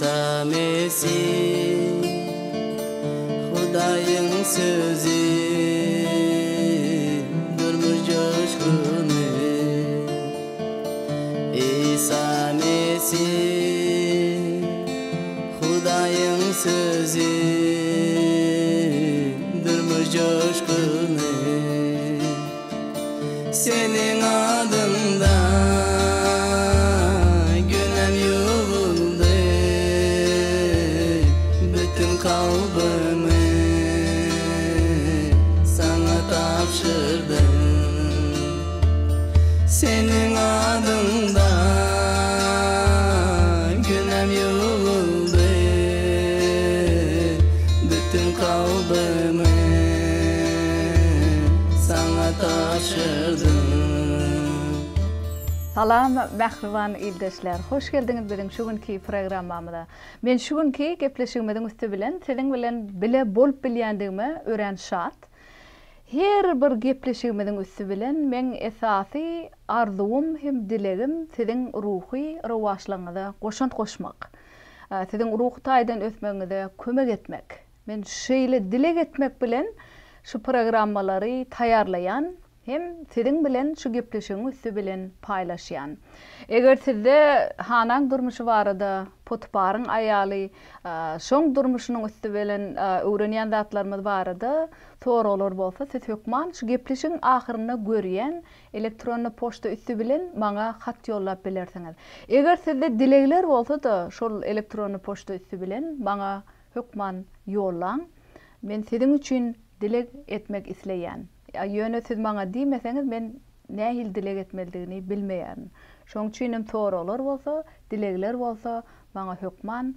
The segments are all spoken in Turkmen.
Isa Mesih Hudaýyň sözi Durmuş joşguny Isa Mesih Hudaýyň sözi Durmuş joşguny Seniň adyňda günäm ýuwuldy, Bütin kalbymy Saňa tabşyrdym. Seniň adyňda günäm ýuwuldy, Bütin kalbymy Saňa tabşyrdym. Salam mähriban ildeşler! Hoş geldiňiz biziň şu günki programmamyza. Men şu günki gepleşigimiziň üsti bilen siziň bilen bile bolup bilýändigime örän şat. Her bir gepleşigimiziň üsti bilen meň esasy arzuwym hem dilegim siziň ruhy rowaçlygyňyza goşant goşmak. Siziň ruhy taýdan ösmegiňize kömek etmek. Men şeýle dileg etmek bilen şu programmalary taýýarlaýan hem siziň bilen şu gepleşigiň üsti bilen paýlaşýan. Eger sizde Hanaň durmuşy barada, Potyparyň aýaly, şoň durmuşynyň üsti bilen öwrenýän zatlarymyz barada soraglar bolsa, siz hökman şu gepleşigiň ahyrynda görýän elektronny poçta üsti bilen maňa hat ýollap bilersiňiz. Eger sizde dilegler bolsa-da şol elektronny poçta üsti bilen maňa Hökman ýollaň. Men siziň üçin dileg etmek isleýän. Ýöne siz maňa diýmeseňiz men nähili dileg etmelidigini bilmeýärin. Şoň üçin hem soraglar bolsa, dilegler bolsa maňa hökman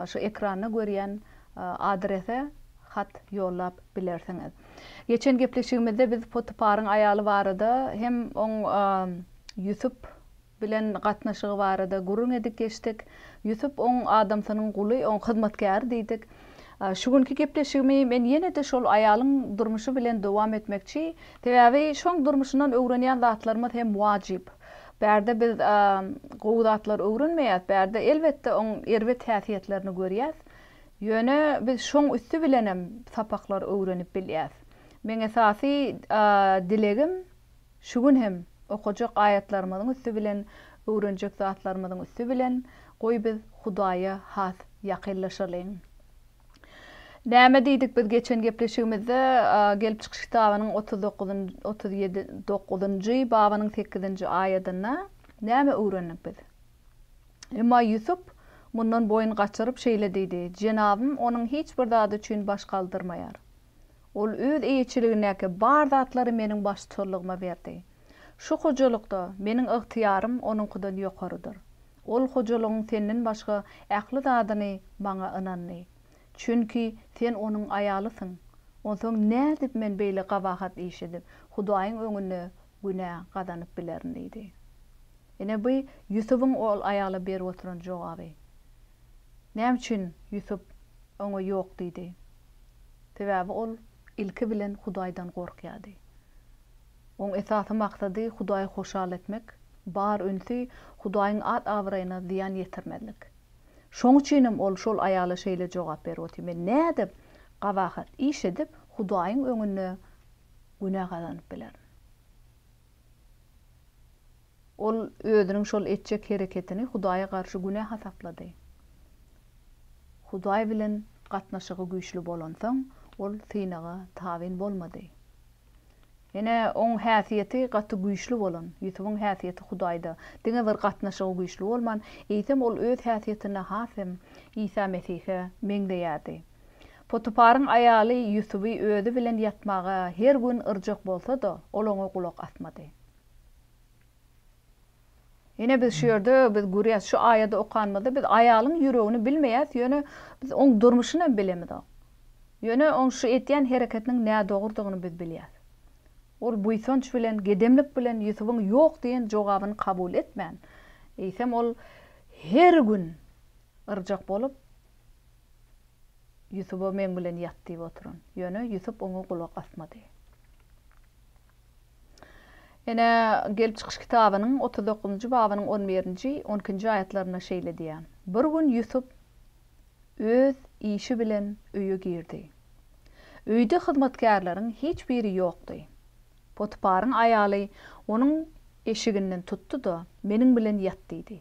şu ekranda görýän adrese hat ýollap bilersiňiz. Geçen gepleşigimizde biz Potyparyň aýaly barada hem oň Ýusup bilen gatnaşygy barada gürrüň edip geçdik. Ýusup oň adamsynyň guly, oň hyzmatkäri diýdik. Şu günki gepleşigimi men ýene-de şol aýalyň durmuşy bilen dowam etmekçi. Sebäbi şoň durmuşyndan öwrenýän zatlarymyz hem wajyp. Bärde biz gowy zatlar öwrenmeýäs, bärde elbetde oň erbet häsiýetlerini görýäs. Ýöne biz şoň üsti bilenem sapaklar öwrenip bilýäs. Meň esasy dilegim Şu gün hem okajak aýatlarymyzyň üsti bilen, öwrenjek zatlarymyzyň üsti bilen, goý biz Hudaýa has ýakynlaşalyň. Näme diýdik biz geçen gepleşigimizde Gelip çykyş kitabynyň 39 37 dokuzynjy babynyň sekizinji aýadynda näme öwrendik biz? Emma Ýusup mundan boýun gaçyryp şeýle diýdi, Jenabym onuň hiç bir zady üçin baş galdyrmaýar. Ol öz eýeçiligindäki bar zatlary meniň baştutanlygyma berdi. Şu hojalykda meniň ygtyýarym onuňkydan ýokarydyr. Ol hojalygyň senden başga ähli zadyny maňa ynandy. Çünki sen onuň aýalysyň. Onsoň nädip men beýle gabahat iş edip, Hudaýyň öňünde günä gazanyp bilerin diýdi. Ine bu Ýusubyň ol aýala berip oturan jogaby. Näme üçin Ýusup oňa ýok diýdi? Sebäbi ol ilki bilen Hudaýdan gorkýardy. Oň esasy maksady Hudaýy hoşal etmek, bar ünsi Hudaýyň at-abraýyna zyýan ýetirmezlik. Şoň üçinem ol şol aýala şeýle jogap berip otyr, Men nädip gabahat iş edip, Hudaýyň öňünde günä gazanyp bilerin? Ol özüniň şol etjek hereketini Hudaýa garşy günä hasaplady. Hudaý bilen gatnaşygy güýçli bolansoň, ol synaga tabyn bolmady. Ine, oň häsiýeti gaty güýçli bolan, Ýusubyň häsiýeti Hudaýda diňe bir gatnaşygy güýçli bolman, eýsem ol öz häsiýetinde has hem Isa Mesihe meňzeýärdi. Potyparyň aýaly Ýusuby özi bilen ýatmaga her gün yrjak bolsa-da, ol oňa gulak asmady. Ine biz şu ýerde biz görýäs, şu aýady okanymyzda biz aýalyň ýüregini bilmeýäs, ýöne biz oň durmuşyny hem bilemizok. Ýöne oň şu etýän hereketiniň nädogrudygyny biz bilýäs. Ol buýsanç bilen, gedemlik bilen Ýusubyň ýok diýen jogabyny kabul etmän, eýsem ol her gün yrjak bolup, Ýusuba meň bilen ýat diýip oturan. Ýöne Ýusup oňa gulak asmady. Ine, Gelip çykyş kitabynyň 39-njy babynyň on birinji, on ikinji aýatlarynda şeýle diýýär, Bir gün Ýusup. Öz işi bilen öýe girdi. Öýde hyzmatkärleriň hiç biri ýokdy. Potyparyň aýaly onuň eşiginden tutdy-da, Meniň bilen ýat diýdi.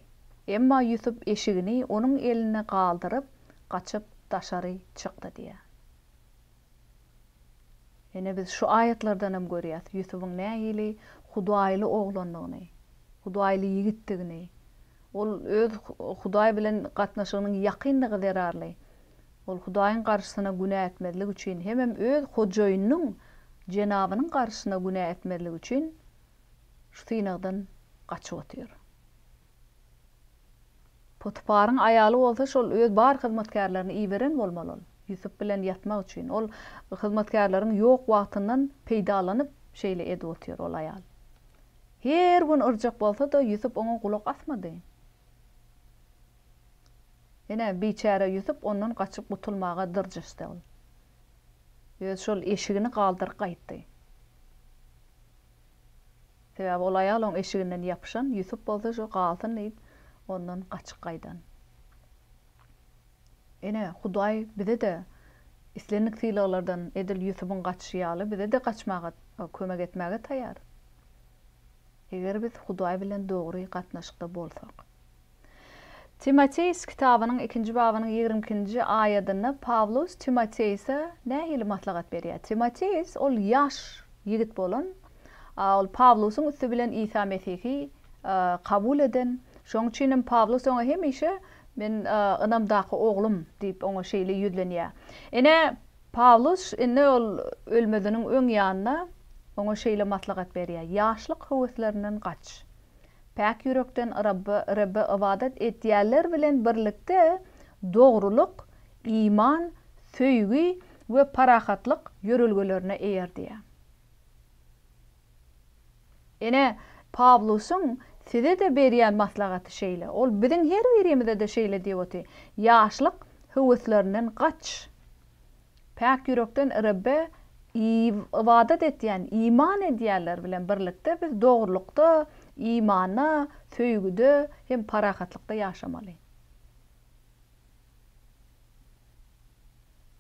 Emma Ýusup eşigini onuň elinde galdyryp, gaçyp daşary çykdy diýýär. Ine, biz şu aýatlardan hem görýäs, Ýusubyň nähili hudaýly oglandygyny, hudaýly ýigitdigini. Ol öz Hudaý bilen gatnaşygynyň ýakynlygy zerarly, ol Hudaýyň garşysyna günä etmezlik üçin hemem öz hojaýynynyň, jenabynyň garşysyna günä etmezlik üçin şu synagdan gaçyp otyr. Potyparyň aýaly bolsa şol öz bar hyzmatkärlerini iberen bolmaly ol, Ýusup bilen ýatmak üçin. Ol hyzmatkärleriň ýok wagtyndan peýdalanyp şeýle edip otyr ol aýal. Her gün yrjak bolsa-da Ýusup oňa gulak asmady. Ine, biçäre Ýusup ondan gaçyp gutulmaga dyrjaşdy ol. Öz şol eşigini galdyryp gaýtdy. Sebäbi ol aýal oň eşiginden ýapyşan, Ýusup bolsa şo galsyn diýip, ondan gaçyp gaýdan. Ine, Hudaý bize-de islendik sylaglardan edil Ýusubyň gaçyşy ýaly bize-de gaçmaga, kömek etmäge taýýar. Eger biz Hudaý bilen dogry gatnaşykda bolsak. Timoteýs kitabynyň ikinji babynyň 22 nji aýadynda Pawlus Timoteýse nähili maslahat berýär? Timoteýs ol ýaş ýigit bolan, ol Pawlusyň üsti bilen Isa Mesihi kabul eden. Şonuň üçin hem Pawlus oňa hemişe Men ynamdaky oglum diýip oňa şeýle ýüzlenýär. Ine, Pawlus indi ol ölmeziniň öň ýanynda oňa şeýle maslahat berýär, Ýaşlyk höweslerinden gaç. Päk ýürekden Rebbe ybadat edýänler bilen birlikde dogrulyk, iman, söýgi we parahatlyk ýörelgelerine eýer diýýär. Ine, Pawlusyň size-de berýän maslahaty şeýle. Ol biziň her birimize-de şeýle diýip otyr, Ýaşlyk höweslerinden gaç. Päk ýürekden Rebbe ybadat etýän, iman edýänler bilen birlikde biz dogrulykda, imanda, söýgüde hem parahatlykda ýaşamaly.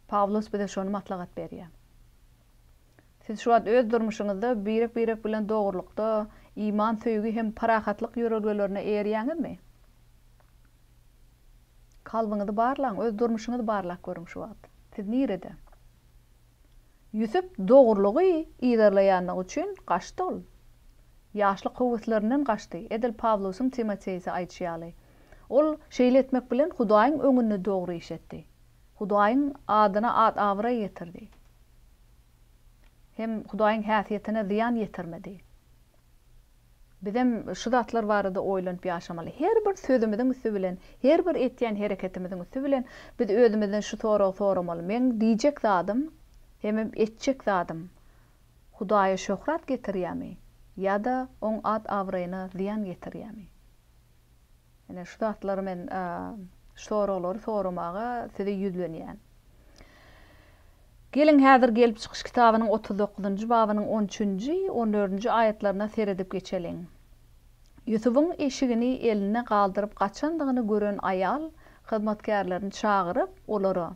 Pawlus bize şony maslahat berýär. Siz şu wagt öz durmuşyňyzda birek-birek bilen dogrulykda, iman, söýgi hem parahatlyk ýörelgelerine eýerýäňizmi? Kalbyňyzy barlaň, öz durmuşyňyzy barlap görüň şu wagt. Siz nirede? Ýusup dogrulygy yzarlaýanlygy üçin gaçdy ol. Ýaşlyk höweslerinden gaçdy, edil Pawlusyň Timoteýse aýdyşy ýaly. Ol şeýle etmek bilen Hudaýyň öňünde dogry iş etdi. Hudaýyň adyna at-abraý getirdi. Hem Hudaýyň häsiýetine zyýan ýetirmedi. Bizem şu zatlar barada oýlanyp ýaşamaly. Her bir sözümiziň üsti bilen, her bir etýän hereketimiziň üsti bilen biz özümizden şu soragy soramaly, Meň diýjek zadym hemem etjek zadym Hudaýa şöhrat getirýärmi ýa-da Oň at-abraýyna zyýan getirýärmi? Ine, şu zatlary men şu soraglary soramaga size ýüzlenýän. Geliň, häzir Gelip çykyş kitabynyň 39-njy babynyň on üçünji, on dördünji aýatlaryna seredip geçeliň. Ýusubyň eşigini elinde galdyryp gaçandygyny gören aýal hyzmatkärlerini çagyryp, olara,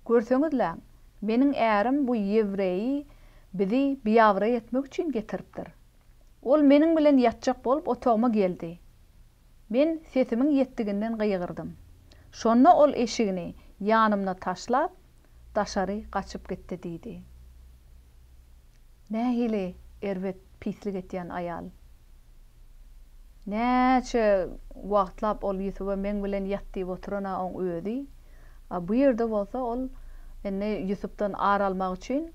Görseňizläň, meniň ärim bu ýewreýi bizi biabraý etmek üçin getiripdir. Ol meniň bilen ýatjak bolup otagyma geldi. Men sesimiň ýetdiginden gygyrdym. Şonda ol eşigini ýanymda taşlap, daşary gaçyp gitdi diýdi. Nähili erbet pislik etýän aýal. Näçe wagtlap ol Ýusuba meň bilen ýat diýip oturan-a oň özi. A bu ýerde bolsa ol indi Ýusupdan ar almak üçin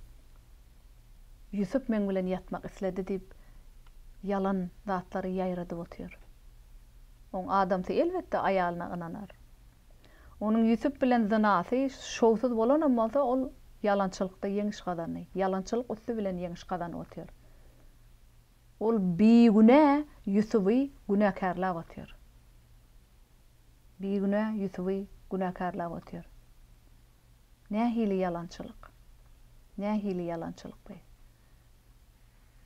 Ýusup meň bilen ýatmak isledi diýip, ýalan zatlary ýaýradyp otyr. Oň adamsy elbetde aýalyna ynanar. Onuň Ýusup bilen zynasy şowsuz bolanam bolsa, ol ýalançylykda ýeňiş gazandy. Ýalançylyk üsti bilen ýeňiş gazanyp otyr. Ol bigünä Ýusuby günäkärläp otyr. Bigünä Ýusuby günäkärläp otyr. Nähili ýalançylyk! Nähili ýalançylyk bu!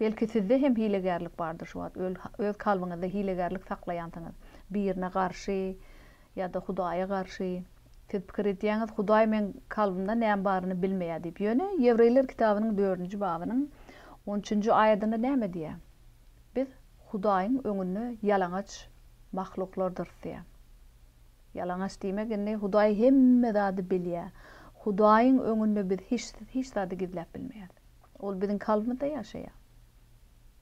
Belki sizde hem hilegärlik bardyr şu wagt, öz kalbyňyzda hilegärlik saklaýansyňyz, birine garşy ýa-da Hudaýa garşy. Siz pikir edýäňiz, Hudaý meň kalbymda näme baryny bilmeýär diýip. Ýöne Ýewreýler kitabynyň dördünji babynyň on üçünji aýadynda näme diýýär? Biz Hudaýyň öňünde ýalaňaç mahluklardyrys diýýär. Ýalaňaç diýmek indi Hudaý hemme zady bilýär. Hudaýyň öňünde biz hiç hiç zady gizläp bilmeýäris. Ol biziň kalbymyzda ýaşaýar.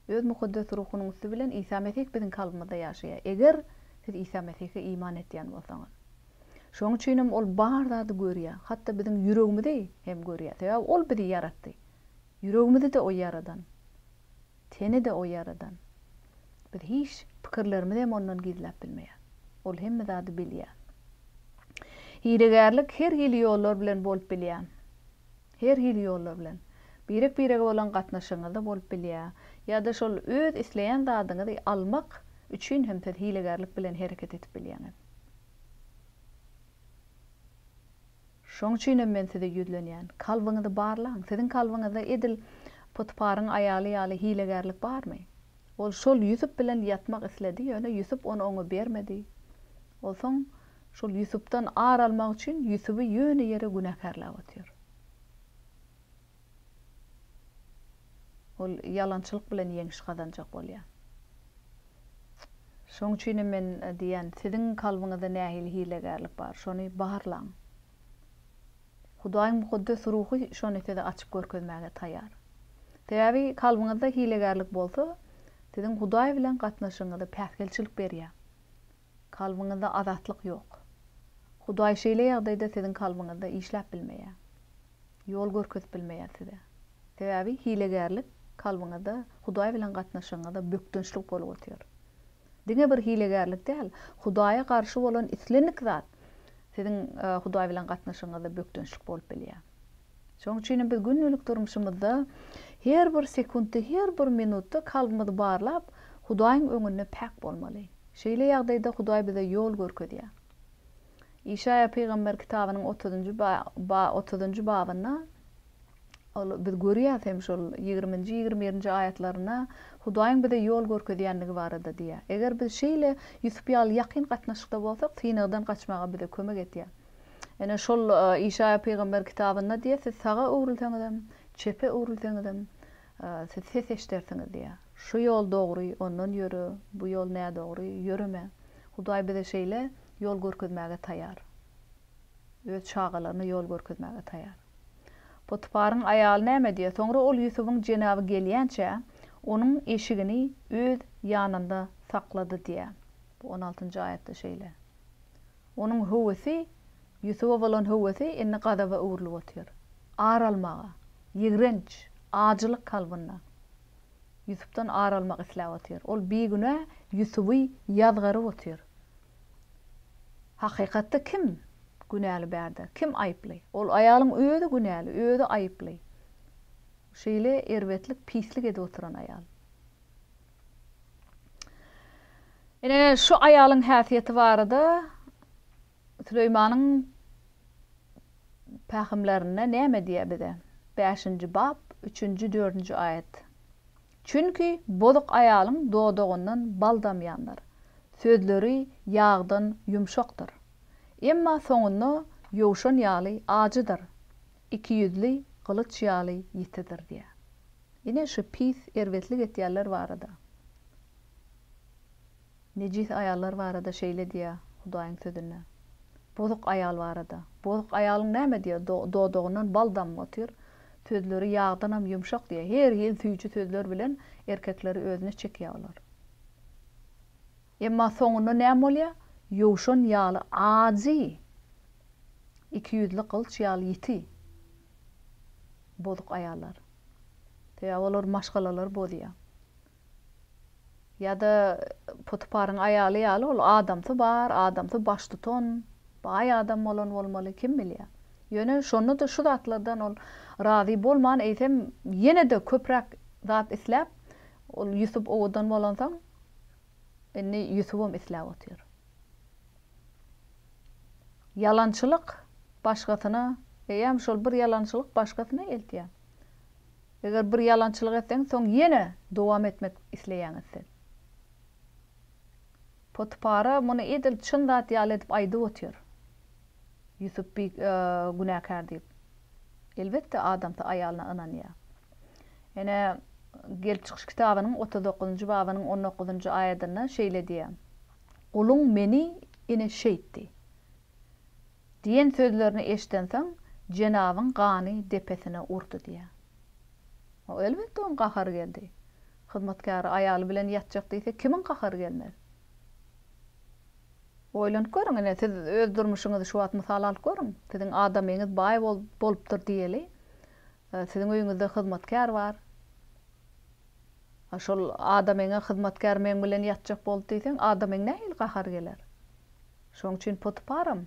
Öz Mukaddes Ruhunyň üsti bilen Isa Mesih biziň kalbymyzda ýaşaýar. Eger siz Isa Mesihe iman etýän bolsaňyz. Şonuň üçin hem ol bar zady görýär. Hatda biziň ýüregimizi hem görýär. Sebäbi ol bizi ýaratdy. Ýüregimizi-de o ýaradan. Teni-de o ýaradan. Biz hiç pikirlerimizi hem ondan gizläp bilmeýäris. Ol hemme zady bilýär. Hilegärlik her hili ýollar bilen bolup bilýär. Her hili ýollar bilen. Birek-birege bolan gatnaşygyňyzda bolup bilýär. Ýa-da şol öz isleýän zadyňyzy almak üçin hem siz hilegärlik bilen hereket edip bilýäňiz. Şoň üçinem men size ýüzlenýän, kalbyňyzy barlaň, siziň kalbyňyzda edil Potyparyň aýaly ýaly hilegärlik barmy? Ol şol Ýusup bilen ýatmak isledi, ýöne Ýusup ony oňa bermedi. Ol soň şol Ýusupdan ar almak üçin Ýusuby ýöne ýere günäkärläp otyr. Ol ýalançylyk bilen ýeňiş gazanjak bolýar. Şoň üçinem men diýýän, siziň kalbyňyzda nähili hilegärlik bar, şony barlaň. Hudaýyň Mukaddes Ruhy şony size açyp görkezmäge taýýar. Sebäbi kalbyňyzda hilegärlik bolsa, siziň Hudaý bilen gatnaşygyňyza päsgelçilik berýär. Kalbyňyzda azatlyk ýok. Hudaý şeýle ýagdaýda siziň kalbyňyzda işläp bilmeýär. Ýol görkezip bilmeýär size. Sebäbi hilegärlik kalbyňyzda Hudaý bilen gatnaşygyňyzda bökdençlik bolup otyr. Diňe bir hilegärlik däl, Hudaýa garşy bolan islendik zat siziň Hudaý bilen gatnaşygyňyzda bökdençlik bolup bilýär. Şonuň üçin hem biz gündelik durmuşymyzda her bir sekuntda, her bir minutda kalbymyzy barlap, Hudaýyň öňünde päk bolmaly. Şeýle ýagdaýda Hudaý bize ýol görkezýär. Işaýa pygamber kitabynyň otuzynjy ba otuzynjy babynda ol biz görýäs hem şol ýigriminji, 21-nji aýatlarynda Hudaýyň bize ýol görkezýändigi barada diýýär. Eger biz şeýle Ýusup ýaly ýakyn gatnaşykda bolsak, synagdan gaçmaga bize kömek edýär. Ine şol Işaýa pygamber kitabynda diýýär, siz saga öwrülseňizem, çepe öwrülseňizem, siz ses eşidersiňiz diýýär. Şu ýol dogry, ondan ýöre, bu ýol nädogry, ýöreme. Hudaý bize şeýle ýol görkezmäge taýar. Öz çagalaryna ýol görkezmäge taýar. Potyparyň aýaly näme diýýär? Soňra ol Ýusubyň jenaby gelýänçä, onuň eşigini öz ýanynda saklady diýýär. Bu on altynjy aýatda şeýle. Onuň höwesi, Ýusuba bolan höwesi indi gazaba öwrülip otyr. Ar almaga, ýigrenç, ajylyk kalbynda. Ýusupdan ar almak isläp otyr. Ol bigünä Ýusuby ýazgaryp otyr. Hakykatda kim günäli bärde? Kim aýyply? Ol aýalyň özi günäli, özi aýyply. Şeýle erbetlik, pislik edip oturan aýal. Ine, şu aýalyň häsiýeti barada Süleýmanyň pähimlerinde näme diýýär bize? Bäşinji bap, üçünji, dördünji aýat. Çünki bozuk aýalyň dodagyndan bal damýandyr, sözleri ýagdan ýumşakdyr. Emma soňunda ýowşan ýaly ajydyr, ikiýüzli gylyç ýaly ýitidir diýýär. Ine şu pis erbetlik etýänler barada. Nejis aýallar barada şeýle diýýär Hudaýyň sözünde. Bozuk aýal barada. Bozuk aýalyň näme diýýär dodagyndan bal damyp otyr. Sözleri ýagdanam ýumşak diýýär. Her hil süýji sözler bilen erkekleri özüne çekýär olar. Emma soňunda näme bolýar? Ýowşan ýaly ajy. Ikiýüzli gylyç ýaly ýiti. Bozuk aýallar. Sebäbi olar maşgalalary bozýar. Ýa-da Potyparyň aýaly ýaly ol adamsy bar, adamsy baştutan, baý adam bolan bolmaly, kim bilýär. Ýöne şonda-da şu zatlardan ol razy bolman, eýsem ýene-de köpräk zat isläp, ol Ýusup owadan bolansoň, indi Ýusubam isläp otyr. Ýalançylyk başgasyna, eýýäm şol bir ýalançylyk başgasyna eltýär. Eger bir ýalançylyk etseňiz, soň ýene dowam etmek isleýäňiz siz. Potypara muny edil çyn zat ýaly edip aýdyp otyr. Ýusup bi günäkär diýip. Elbetde adamsy aýalyna ynanýar. Ine, Gelip çykyş kitabynyň 39-njy babynyň on dokuzynjy aýadynda şeýle diýýär, Guluň meni ine şeýtdi. Diýen sözlerini eşidensoň, jenabyň gany depesine urdy diýýär. O elbetde oň gahary geldi. Hyzmatkäri aýaly bilen ýatjak diýse kimiň gahary gelmez? Oýlanyp görüň, ine, siz öz durmuşyňyzy şu wagt mysal alyp görüň. Siziň adamyňyz baý bolupdyr diýeli. Siziň öýüňizde hyzmatkär bar. Şol adamyňa hyzmatkär meň bilen ýatjak boldy diýseň, adamyň nähili gahary geler? Şoň üçin Potyparam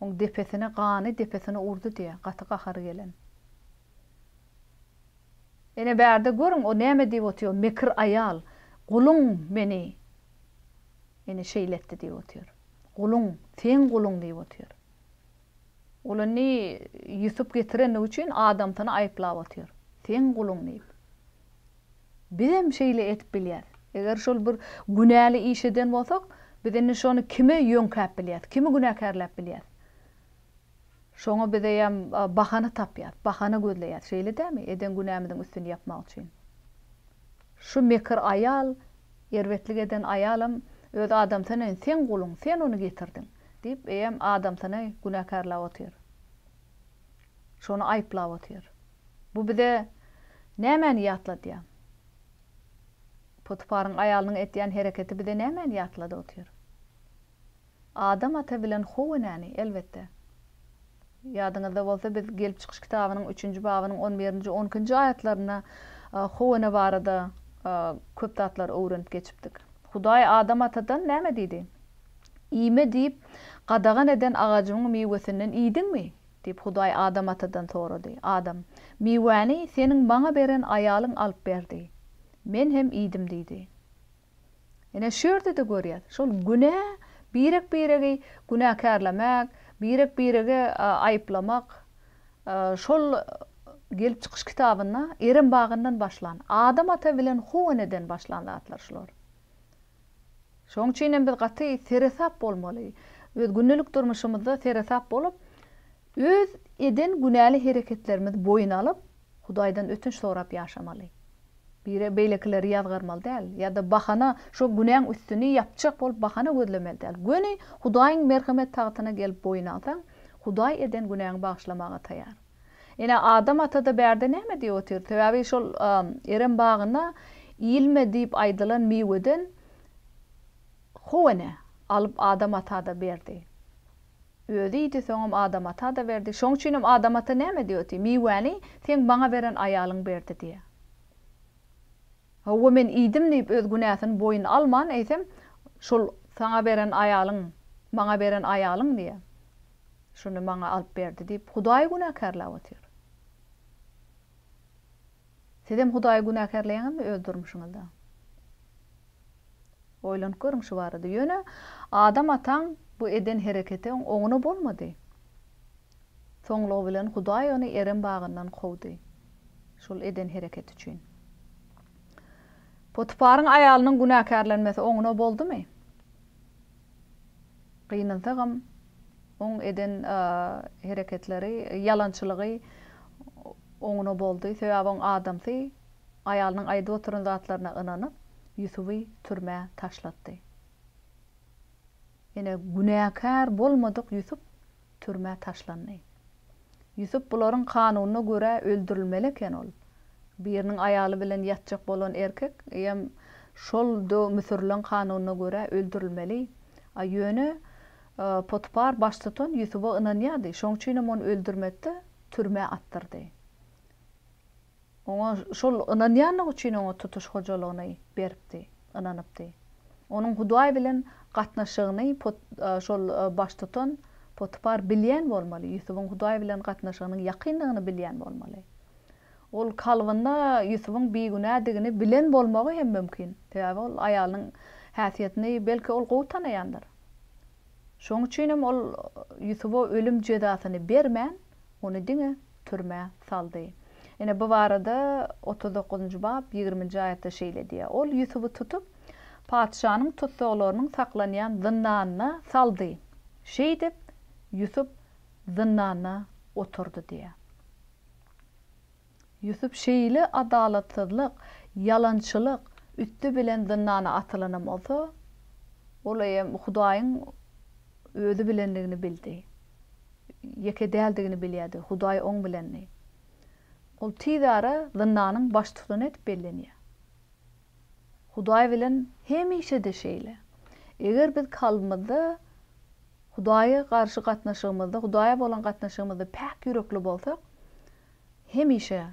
oň depesine gany depesine urdy diýýär, gaty gahary gelen. Ene bärde görüň o näme diýip otyr, mekir aýal, guluň meni ene şeýle etdi diýip otyr. Guluň, seň guluň diýip otyr. Ol indi Ýusup getirenligi üçin adamsyny aýyplap otyr. Seň guluň diýip. Bizem şeýle edip bilýäs. Eger şol bir günäli iş eden bolsak, biz indi şony kime ýöňkäp bilýäs, kimi günäkärläp bilýäs? Şoňa biz eýýäm bahana tapýas, bahana gözleýäs, şeýle dälmi, eden günämiziň üstüni ýapmak üçin. Şu mekir aýal, erbetlik eden aýalam öz adamsyna seň guluň, sen ony getirdiň diýip, eýýäm adamsyny günäkärläp otyr. Şony aýyplap otyr. Bu bize nämäni ýatladýar? Potyparyň aýalynyň etýän hereketi bize nämäni ýatladyp otyr? Adam ata bilen How enäni, elbetde. Ýadyňyzda bolsa, biz Gelip çykyş kitabynyň üçünji babynyň on birinji, on ikinji aýatlarynda How ene barada köp zatlary öwrenip geçipdik. Hudaý Adam atadan näme diýdi? Iýme diýip, gadagan eden agajymyň miwesinden iýdiňmi? diýip, Hudaý Adam atadan sorady. Adam, Miwäni seniň maňa beren aýalyň alyp berdi. Men hem iýdim diýdi. Ine, şu ýerde-de görýäs, şol günä, birek-biregi günäkärlemek, birek-birege aýyplamak, şol Gelip çykyş kitabynda Erem bagyndan başlan, Adam ata bilen How eneden başlan zatlar şular. Şonuň üçin hem biz gaty seresap bolmaly. Öz gündelik durmuşymyzda seresap bolup, öz eden günäli hereketlerimizi boýun alyp, Hudaýdan ötünç sorap ýaşamaly. Bire beýlekileri ýazgarmaly däl, ýa-da bahana, şo günäň üstüni ýapjak bolup bahana gözlemeli däl. Göni Hudaýyň merhemet tagtyna gelip boýun alsaň, Hudaý eden günäňi bagyşlamaga taýar. Ine, Adam ata-da bärde näme diýip otyr? Sebäbi şol Erem bagynda iýilme diýip aýdylan miweden How ene alyp Adam ata-da berdi. Özi iýdi, soňam Adam ata-da berdi. Şoň üçinem Adam ata näme diýip otyr? Miwäni seň maňa beren aýalyň berdi diýýär. Hawa, men iýdim diýip, öz günäsini boýun alman, eýsem, şol saňa beren aýalyň, maňa beren aýalyň diýýär. Şuny maňa alyp berdi diýip, Hudaýy günäkärläp otyr. Sizem Hudaýy günäkärleýäňizmi öz durmuşyňyzda? Oýlanyp görüň şu barada. Ýöne Adam ataň bu eden hereketi oňuna bolmady. Soňlugy bilen Hudaý ony Erem bagyndan kowdy. Şol eden hereketi üçin. Potyparyň aýalynyň günäkärlenmesi oňuna boldumy? Gynansagam, oň eden hereketleri, ýalançylygy oňuna boldy. Sebäbi oň adamsy aýalynyň aýdyp oturan zatlaryna ynanyp, Ýusuby türmä taşlatdy. Ine, günäkär bolmadyk Ýusup türmä taşlandy. Ýusup bularyň kanunyna görä öldürilmeli eken ol. Biriniň aýaly bilen ýatjak bolan erkek eýýäm şol dö müsürliň kanunyna görä öldürilmeli. A ýöne Potypar baştutan Ýusuba ynanýardy, şoň üçinem ony öldürmedi-de, türmä atdyrdy. Oňa şol ynanýanlygy üçin oňa tutuş hojalygyny beripdi, ynanypdy. Onuň Hudaý bilen gatnaşygyny şol baştutan Potypar bilýän bolmaly, Ýusubyň Hudaý bilen gatnaşygynyň ýakyndygyny bilýän bolmaly. Ol kalbynda Ýusubyň bigünädigini bilen bolmagy hem mümkin. Sebäbi ol aýalynyň häsiýetini belki ol gowy tanaýandyr. Şonuň üçin hem ol Ýusuba ölüm jezasyny bermän, ony diňe türmä saldy. Ine, bu barada 39-njy bap ýigriminji aýatda şeýle diýýär, Ol Ýusuby tutup, patyşanyň tussaglarynyň saklanýan zyndanyna saldy. Şeýdip, Ýusup. zyndanda oturdy diýýär. Ýusup şeýle adalatsyzlyk, ýalançylyk üsti bilen zyndana atylanam bolsa, ol eýýäm Hudaýyň özi bilendigini bildi. Ýeke däldigini bilýärdi, Hudaý oň bilendi. Ol tizara zyndanyň baştutany edip bellenýär. Hudaý bilen hemişe-de şeýle. Eger biz kalbymyzda Hudaýa garşy gatnaşygymyzda, Hudaýa bolan gatnaşygymyzda päk ýürekli bolsak, hemişe,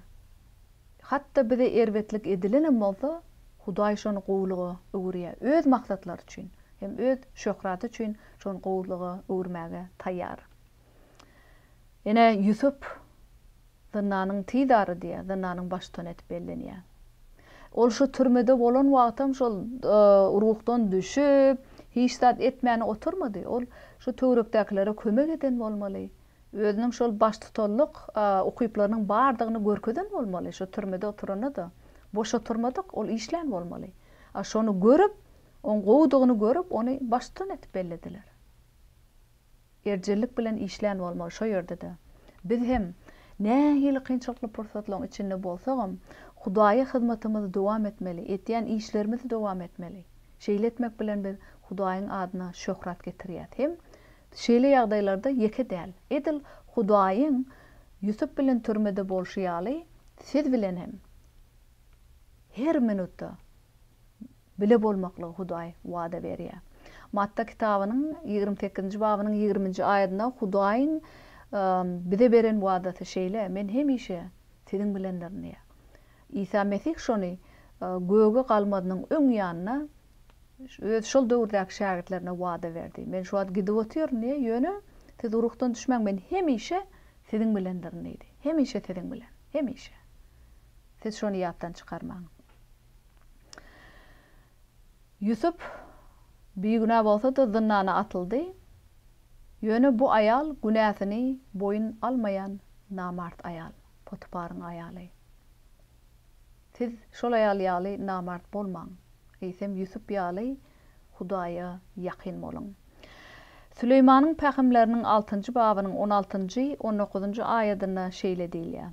hatda bize erbetlik edilenem bolsa, Hudaý şony gowulyga öwürýär. Öz maksatlary üçin hem öz şöhraty üçin şony gowulyga öwürmäge taýýar. Ine, Ýusup zyndanyň tizary diýýär, zyndanyň baştutany edip bellenýär. Ol şu türmede bolan wagtam şol ruhdan düşüp, hiç zat etmän oturmady. Ol şu töwerekdäkilere kömek eden bolmaly. Özüniň şol baştutanlyk ukyplarynyň bardygyny görkezen bolmaly. Şu türmede oturanda-da boş oturmadyk, ol işlän bolmaly. A şony görüp, oň gowudygyny görüp, ony baştutan edip bellediler. Erjellik bilen işlän bolmaly şo ýerde-de. Biz hem, nähili kynçylykly pursatlaryň içinde bolsagam, Hudaýa hyzmatymyzy dowam etmeli, edýän işlerimizi dowam etmeli. Şeýle etmek bilen biz Hudaýyň adyna şöhrat getirýäs. Hem şeýle ýagdaýlarda ýeke däl. Edil Hudaýyň Ýusup bilen türmede bolşy ýaly, siz bilen hem her minutda bile bolmaklygy Hudaý wada berýär. Matta kitabynyň 28-nji babynyň 20-nji aýadynda Hudaýyň bize beren wadasy şeýle, Men hemişe siziň bilendirin diýýär. Isa Mesih şony göge galmazynyň öň ýanynda öz şol döwürdäki şägirtlerine wada berdi. Men şu wagt gidip otyryn diýýär, ýöne siz ruhdan düşmäň, men hemişe siziň bilendirin diýdi. Hemişe siziň bilen, hemişe. Siz şony ýatdan çykarmaň. Ýusup bigünä bolsa-da zyndana atyldy. Ýöne bu aýal günäsini boýun almaýan namart aýal, Potyparyň aýaly. Siz şol aýal ýaly namart bolmaň, eýsem Ýusup ýaly Hudaýa ýakyn boluň. Süleýmanyň pähimleriniň altynjy babynyň on altynjy, on dokuzynjy aýadynda şeýle diýilýär,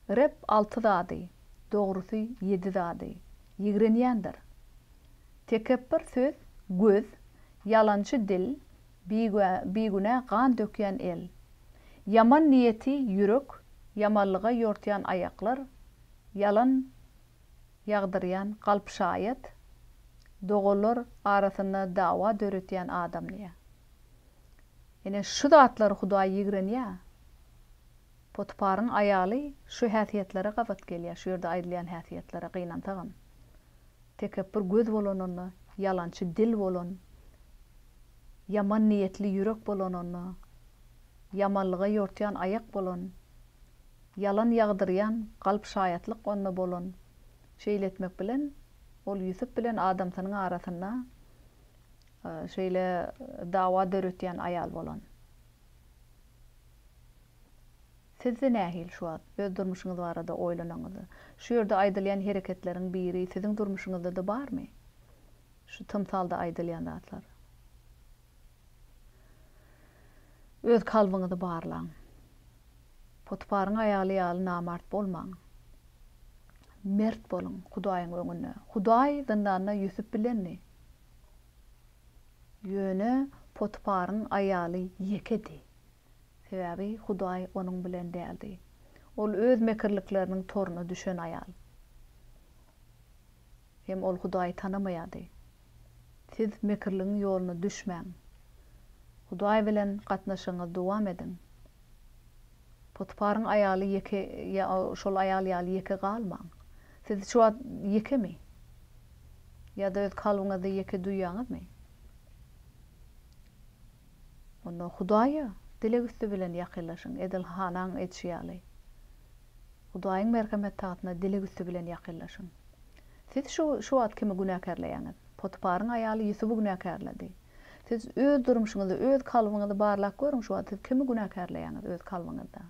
Reb alty zady, dogrusy ýedi zady, ýigrenýändir. Tekepbir söz, göz, ýalançy dil, bigünä gan dökýän el. Ýaman niýeti ýürek, ýamanlyga ýortýan aýaklar, ýalan ýagdyrýan galp şaýat, doganlar arasynda dawa döretýän adam diýýär. Ine, şu zatlary Hudaý ýigrenýär. Potyparyň aýaly şu häsiýetlere gabat gelýär, şu ýerde aýdylýan häsiýetlere gynansagam. Tekepbir göz bolanynda, ýalançy dil bolan, ýaman niýetli ýürek bolanynda, ýamanlyga ýortýan aýak bolan, ýalan ýagdyrýan galp şaýatlyk onda bolan, şeýle etmek bilen, ol Ýusup bilen adamsynyň arasynda şeýle dawa döretýän aýal bolan. Sizde nähili şu wagt öz durmuşyňyz barada oýlanaňyzda? Şu ýerde aýdylýan hereketleriň biri siziň durmuşyňyzda-da barmy? Şu tymsalda aýdylýan zatlar. Öz kalbyňyzy barlaň. Potyparyň aýaly ýaly namart bolmaň. Mert boluň Hudaýyň öňünde. Hudaý zyndanda Ýusup bilendi. Ýöne Potyparyň aýaly ýekedi. Sebäbi Hudaý onuň bilen däldi. Ol öz mekirlikleriniň toruna düşen aýal. Hem ol Hudaýy tanamaýardy. Siz mekirligiň ýoluna düşmäň. Hudaý bilen gatnaşygyňyzy dowam ediň. Potyparyň aýaly ýeke ýa şol aýal ýaly ýeke galmaň. Siz şu wagt ýekemi? Ýa-da öz kalbyňyzda ýeke duýýaňyzmy? Onda Hudaýa dileg üsti bilen ýakynlaşyň, edil Hanaň edişi ýaly. Hudaýyň merhemet tagtyna dileg üsti bilen ýakynlaşyň. Siz şu şu wagt kimi günäkärleýäňiz? Potyparyň aýaly Ýusuby günäkärledi. Siz öz durmuşyňyzy, öz kalbyňyzy barlap görüň şu wagt siz kimi günäkärleýäňiz öz kalbyňyzda?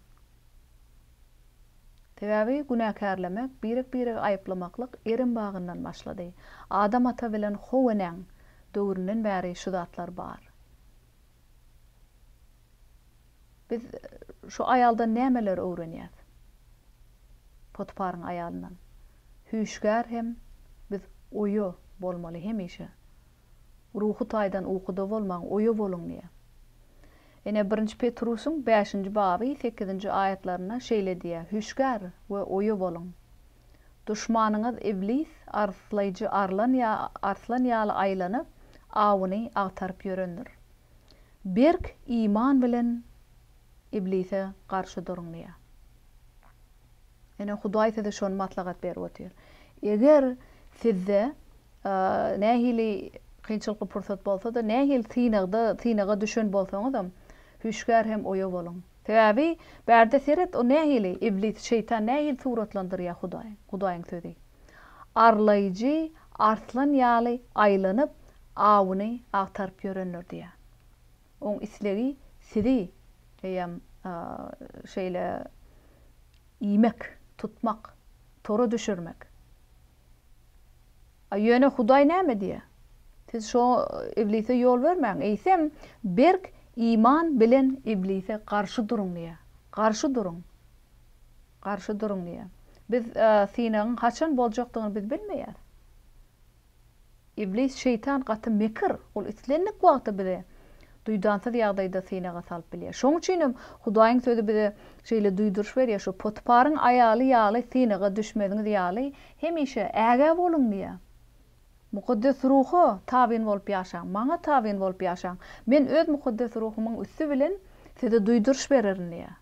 Sebäbi günäkärlemek, birek-biregi aýyplamaklyk Erem bagyndan başlady. Adam ata bilen How enäň döwründen bäri şu zatlar bar. Biz şu aýaldan nämeleri öwrenýäs? Potyparyň aýalyndan. Hüşgär hem biz oýa bolmaly hemişe. Ruhy taýdan ukuda bolmaň, oýa boluň diýýär. Ine, Birinji Petrusyň bäşinji baby sekizinji aýatlarynda şeýle diýýär, Hüşgär we oýa boluň. Duşmanyňyz Iblis arslaýjy arlan ýa arslan ýaly aýlanyp, awuny agtaryp ýörendir. Berk iman bilen Iblise garşy duruň diýýär. Ine, Hudaý size şony maslahat berip otyr. Eger sizde nähili kynçylykly pursat bolsa-da, nähili synagda, synaga düşen bolsaňyzam, hüşgär hem oýa boluň. Sebäbi bärde seret, o nähili, Iblis, şeýtan nähili suratlandyrýar Hudaýyň, Hudaýyň Sözi. Arlaýjy arslan ýaly aýlanyp, awuny agtaryp ýörendir diýýär. Oň islegi sizi heýem şeýle iýmek, tutmak, tora düşürmek. A ýöne Hudaý näme diýýär? Siz şo iblise ýol bermäň, eýsem, berk iman bilen iblise garşy duruň diýýär. Garşy duruň. Garşy duruň diýýär. Biz synagyň haçan boljakdygyny biz bilmeýäris. Iblis şeýtan gaty mekir, ol islendik wagtda bizi duýdansyz ýagdaýda synaga salyp bilýär. Şonuň üçin hem Hudaýyň Sözi bize şeýle duýduryş berýär, şu Potyparyň aýaly ýaly synaga düşmeziňiz ýaly, hemişe ägä boluň diýýär. Mukaddes Ruha tabyn bolup ýaşaň, Maňa tabyn bolup ýaşaň. Men Öz Mukaddes Ruhumyň üsti bilen size duýduryş bererin diýýär.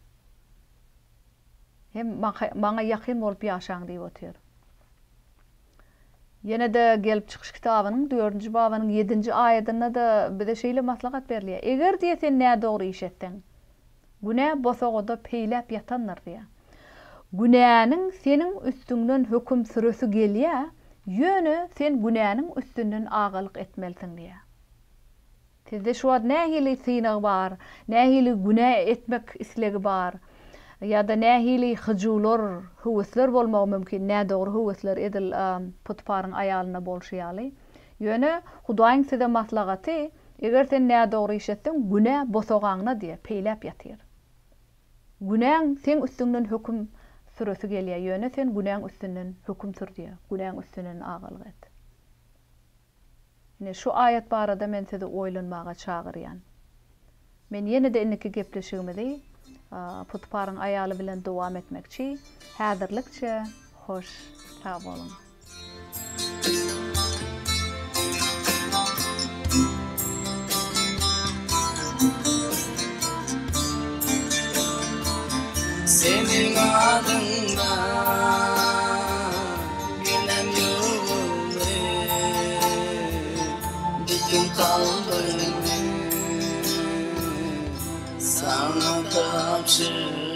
Hem Maňa ýakyn bolup ýaşaň diýip otyr. Ýene-de Gelip çykyş kitabynyň dördünji babynyň ýedinji aýadynda-da bize şeýle maslahat berilýär, Eger diýe sen nädogry iş etseň, günä bosagada peýläp ýatandyr diýýär. Günäniň seniň üstüňden höküm süresi gelýär, ýöne sen günäniň üstünden agalyk etmelisiň diýýär. Sizde şu wagt nähili synag bar, nähili günä etmek islegi bar ýa-da nähili hyjuwlar, höwesler bolmagy mümkin, nädogry höwesler edil Potyparyň aýalynda bolşy ýaly. Ýöne Hudaýyň size maslahaty, eger sen nädogry iş etseň, günä bosagaňda diýýär, peýläp ýatyr. Günäň seň üstüňden höküm süresi gelýär, ýöne sen günäň üstünden höküm sür diýýär, günäň üstünden agalyk et. Ine, şu aýat barada men sizi oýlanmaga çagyrýan. Men ýene-de indiki gepleşigimizi Putyparyň aýaly bilen dowam etmekçi. Häzirlikçe hoş sag boluň. Seniň adyňda Günäm ýuwuldy Bütin kalbymy Saňa tabşyrdym.